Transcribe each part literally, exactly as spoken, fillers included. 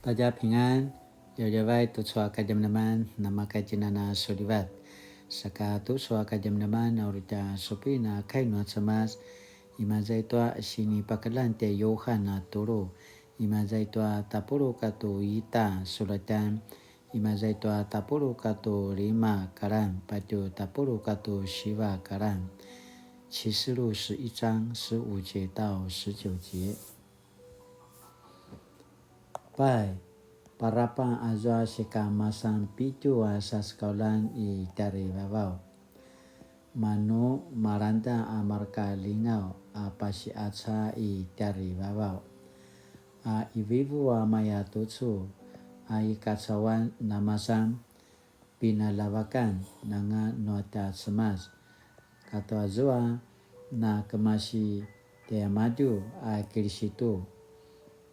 大家平安, djavadjavai tucu a kadjamadjaman, namakatjinana sulivat. Saka tucu a kadjamadjaman, a uri tja supin a kai nua Cemas, imaza i tua sinipakeljang tjai Yuhan a tulu, imaza i tua tapuluq katua ita sulatjan, imaza i tua tapuluq katua lima kalan, patje tapuluq katua siva kalan. 啟示錄十一章十五節到十九節。 Pai, parapang azua sikamasan pitju a sasekauljan i tjarivavaw. Manu malangeda a marka lingaw a pasiqaca i tjarivavaw. A qivivu a maya tucu, a i kacauan namasan pinaljavakan anga nua tja Cemas, katua zua na kemasi tiamadju a Kilisitu,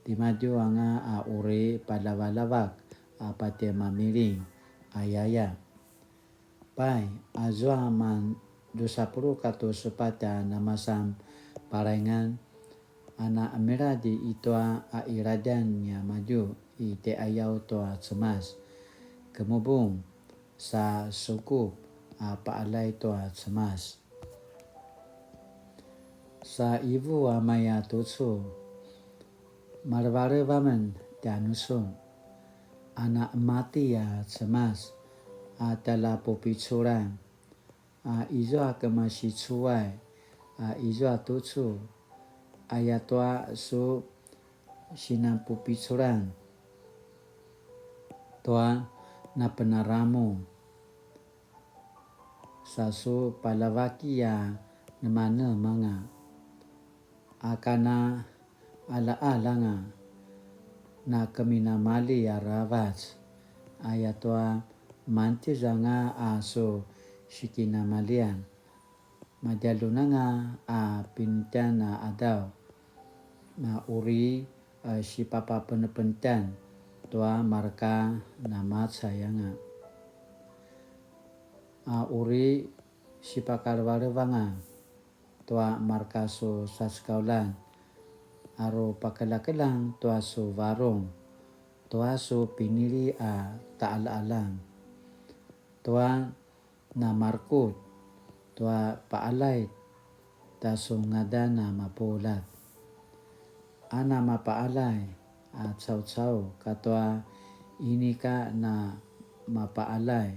timadju anga a uri paljavaljavak a patje mamiling, ayaya. Pai, azua man dusa puluq katua sepatj a namasan palaingan, a na qemiladj i tua a qiladjan niamadju i tjaiqayaw tua Cemas, kemubung, sa sukup a paqaljay tua Cemas. Sa qivu a maya tucu, malevaleva amen tjanusun, a na qemati a Cemas a tjaljapupiculan, a izua kemasicuay, a izua tucu, ayatua su sinanpupiculan tua napenaramu, sa su paljavaki a nemanemanga, a kana qaljaqalj anga, na keminamalji aravac, ayatua mangtjez anga a su sikinamaljian, madjaljun anga a pinetjan a qadaw, na uri a sipapapenepenetjan tua marka namacay anga, a uri sipakalevaleva anga tua marka su sasekauljan, a ru pakeljakeljang tua su varung, tua su pinili a taqaljaqaljan, tua namarekutj tua paqaljay ta su ngadan a mapuljat, a namapaqaljay a caucau katua inika namapaqaljay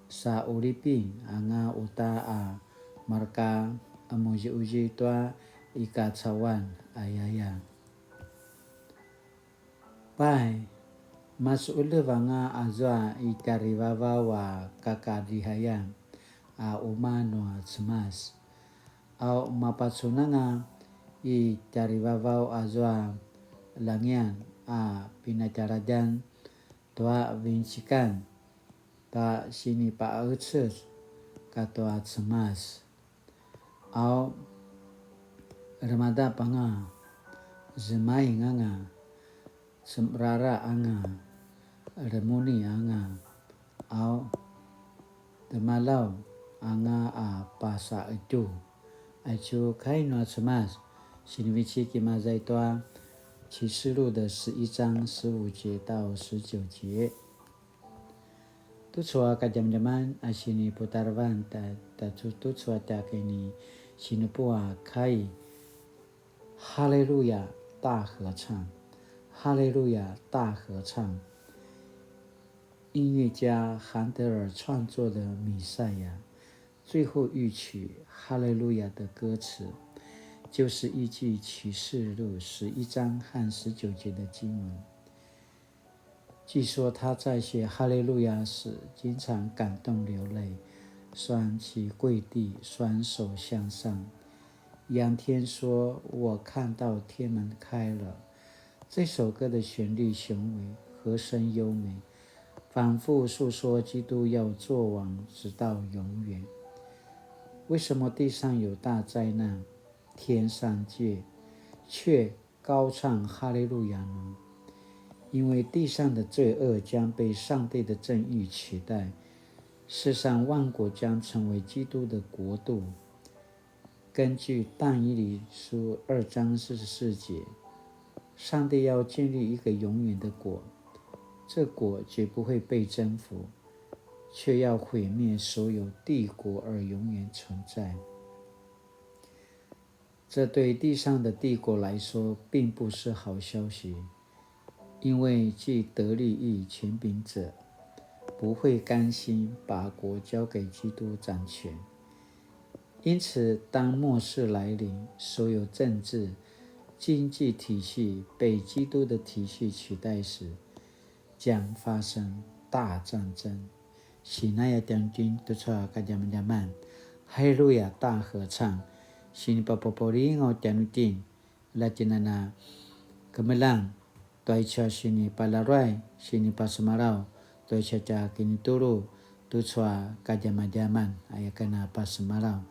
sa quliping anga uta a marka qemuziquzip tua i kacauan, ayaya. Pai, masuqeljev anga azua i tjarivavaw a kakalihayan a umaq nua Cemas. Au mapacun anga i tjarivavaw azua langian a pinatjaladjan tua vincikan ta sinipaqecez katua Cemas. Au remadap anga, zemaing anga, cemrara anga, remuni anga, au temalaw anga a pasaqetju. Aicu kai nua Cemas, sinivecik imaza i tua 啟示錄的十一章十五節到十九節。 Tucu a kadjamadjaman a siniputarevan ta, ta tucu a tja kini sinupu a kai. 哈利路亚大合唱，哈利路亚大合唱。音乐家韩德尔创作的《弥赛亚》最后一曲《哈利路亚》的歌词，就是依据启示录十一章和十九节的经文。 据说他在写哈利路亚时，经常感动流泪，双膝跪地，双手向上，仰天说：“我看到天门开了。”这首歌的旋律雄伟，和声优美，反复诉说基督要作王直到永远。为什么地上有大灾难，天上界却 高唱哈利路亚呢？因为地上的罪恶将被上帝的正义取代，世上万国将成为基督的国度。根据但以理书二章四十四节，上帝要建立一个永远的国，这国绝不会被征服，却要毁灭所有帝国而永远存在。这对地上的帝国来说并不是好消息，因为既得利益权柄者不会甘心把国交给基督掌权。因此，当末世来临，所有政治、经济体系被基督的体系取代时，将发生大战争。Sinaya tjanuitjen tucu a kadjamadjaman. Haleluya, 大合唱. Sinipapapulingaw tjanuitjen. Latjinana kemeljang tua ica sinipalaruay, sinipasemalaw tua ica tja kinitulu tucu a kadjamadjaman, aya ken a pasemalaw.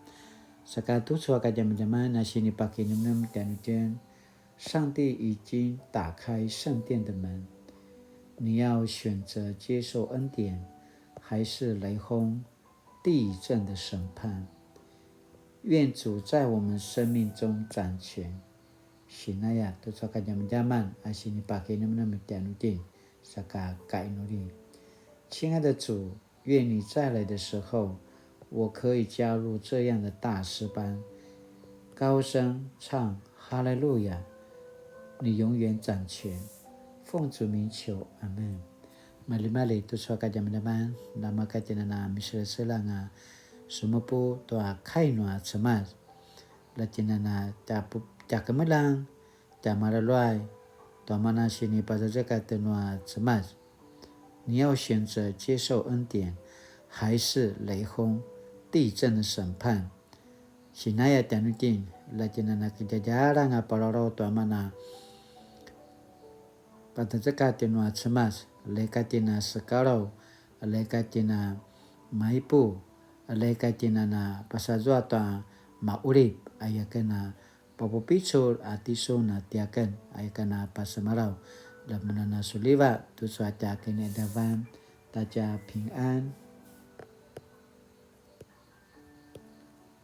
Saka tucu a kadjamadjaman a sinipakinemnem tjanuitjen, 上帝已经打开圣殿的门，你要选择接受恩典，还是雷轰地震的审判？愿主在我们生命中掌权。Sinaya tucu a kadjamadjaman a sinipakinemnem tjanuitjen, saka kainuli. 亲爱的主，愿你再来的时候，我可以加入这样的大诗班，高声唱哈利路亚，你永远掌权。奉主名求，阿门。Maljimalji tucu a kadjamadjaman, namakatjinana miselaselang a semupu tua kai nua Cemas. Latjinana tja kemeljang, tja malaluay tua mana sinipazazekatj nua Cemas. 你要选择接受恩典，还是雷轰地震的审判？Sinaya tjanuitjen, latjinana kidjadjalan a palalaw tua mana pazazekatj nua Cemas, leka tjina sekalaw, leka tjina maipu, leka tjinana pasazua tua maqulip, aya ken a papupicul a tisun a tiaken, aya ken a pasemalaw. Lamunana suliva tucu a tja kiniqadavan, ta tja 平安.